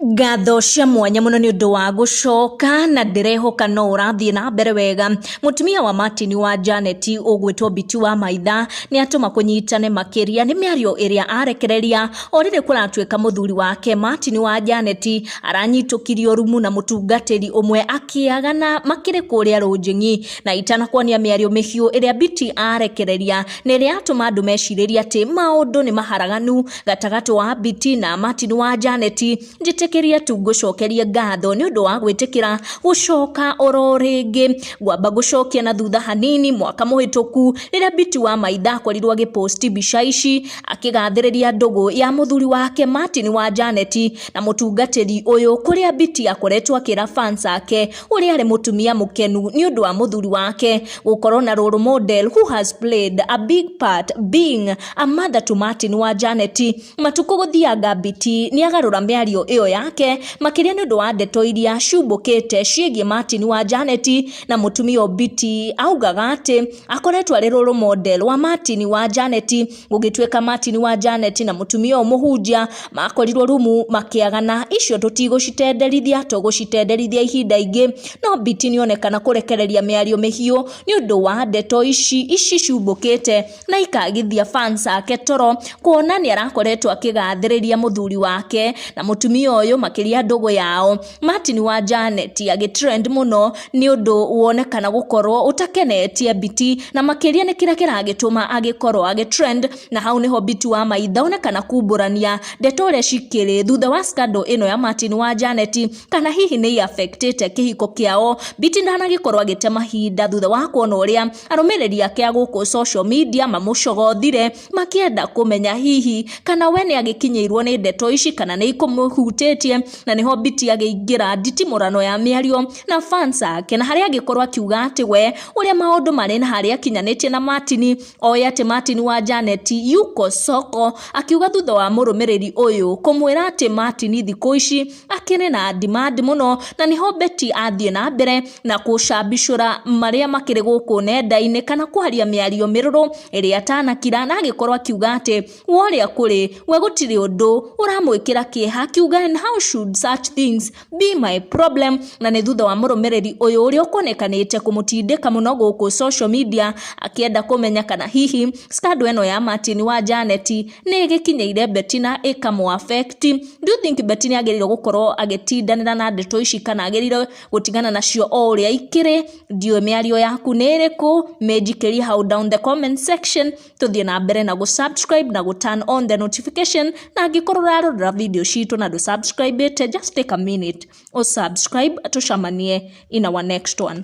Ngatho cia mwanya mũno nĩ ũndũ wa gũcoka na ndĩrehoka no ũrathiĩ na mbere wega. Mũtumia wa Martin wa Janet ũgwĩtwo Biti wa Maitha nĩ atũma kũnyitane makĩria nĩ mĩario ĩrĩa arekereria o rĩrĩ kũratuĩka mũthuri wake Martin wa Janet aranyitũkirio rumu na mũtungatĩri ũmwe akĩagana makĩrĩ kũrĩa rũnjĩng'i na itanakuonia mĩario mĩhiũ ĩrĩa Biti arekereria na ĩrĩa yatũma andũ mecirĩrie atĩ maũndũ nĩ maharaganu gatagatĩ wa Biti na Martin wa Janet. Njĩtĩkĩria tu ngũcokerie ngatho nĩ ũndũ wa gwĩtĩkĩra gũcoka oro rĩngĩ. Ngwamba gũcokia na thutha hanini mwaka mũhĩtũku rĩrĩa Biti wa Maitha akorirwo agĩposti mbica ici akĩgathĩrĩria ndũgũ ya mũthuri wake Martin wa Janet na mũtungatĩri ũyũ, kũrĩa Biti akoretwo akĩra fans ake ũrĩa arĩ mũtumia mũkenu nĩ ũndũ wa mũthuri wake gũkorwo na role model who has played a big part being a mother to Martin wa Janet. Matukũ gũthianga Biti nĩagarũra mĩario ĩyo yake makĩria nĩ ũndũ wa ndeto iria ciumbũkĩte ciĩgiĩ Martin wa Janet na mũtumia Biti augaga atĩ akoretwo arĩ role model wa Martin wa Janet. Gũgĩtuĩka Martin wa Janet na mũtumia ũyũ mũhunjia makorirwo rumu makĩagana, icio tũtigũcitenderithia, tũgũcitenderithia ihinda ingĩ, no Biti nĩonekana kũrekereria mĩario mĩhiũ nĩ ũndũ wa ndeto ici ici ciumbũkĩte na ikagithia fans ake toro, kuona nĩ arakoretwo akĩgathĩrĩria mũthuri wake na mũtumia ũyũ makĩria ndũgũ yao. Martin wa Janet agĩtrend mũno nĩ ũndũ wonekana gũkorwo ũtakenetie Biti na makĩria nĩ kĩrĩa kĩragĩtũma agĩkorwo agĩtrend, na hau nĩho Biti wa Maitha onekana kumbũrania ndeto ũrĩa cikĩrĩ thutha wa scandal ĩno ya Martin wa Janet, kana hihi nĩ affectĩte kĩhiko kĩao. Biti ndanagĩkorwo agĩte mahinda thutha wa kuona ũrĩa arũmĩrĩri ake a gũkũ social media mamũcogothire makĩenda kũmenya hihi kana we nĩ agĩkinyĩirwo nĩ ndeto ici kana nĩ ikũmũhutĩtie, na nĩho Biti agĩingĩra nditimũrano ya mĩario na fans ake, na harĩa agĩkorwo akiuga atĩ we ũrĩa maũndũ marĩ na harĩa akinyanĩtie na Martin, oĩ atĩ Martin wa Janet yuko soko, akiuga thutha wa mũrũmĩrĩri ũyũ kũmwĩra atĩ Martin thikũ ici akĩrĩ na demand mũno, na nĩho Betty athiĩ na mbere na kũcambicũra marĩa makĩrĩ gũkũ nenda-inĩ kana kwaria mĩario mĩrũrũ ĩrĩa atanakira, na agĩkorwo akiuga atĩ worĩa kũrĩ we gũtirĩ ũndũ ũramwĩkĩra kĩeha, akiuga and how should such things be my problem. Na nĩ thutha wa mũrũmĩrĩri ũyũ ũrĩa ũkuonekanĩte kũmũtindĩka mũno gũkũ social media akĩenda kũmenya kana hihi scandal ĩno ya Martin wa Janet nĩ ĩgĩkinyĩire Betty na ĩkamũ affect. Do you think Betty nĩ agĩrĩirwo gũkorwo agĩtindanĩra na ndeto ici kana agĩrĩirwo gũtigana nacio o ũrĩa ikĩrĩ? Ndiũĩ mĩario yaku nĩ ĩrĩkũ, mĩnjikĩrie hau down the comment section. Tũthiĩ na mbere na gũ-subscribe na gũ-turn on the notification, na angĩkorwo ũrarorera video citũ na ndũ subscribe ĩte, just take a minute o subscribe, tũcemanie in our next one.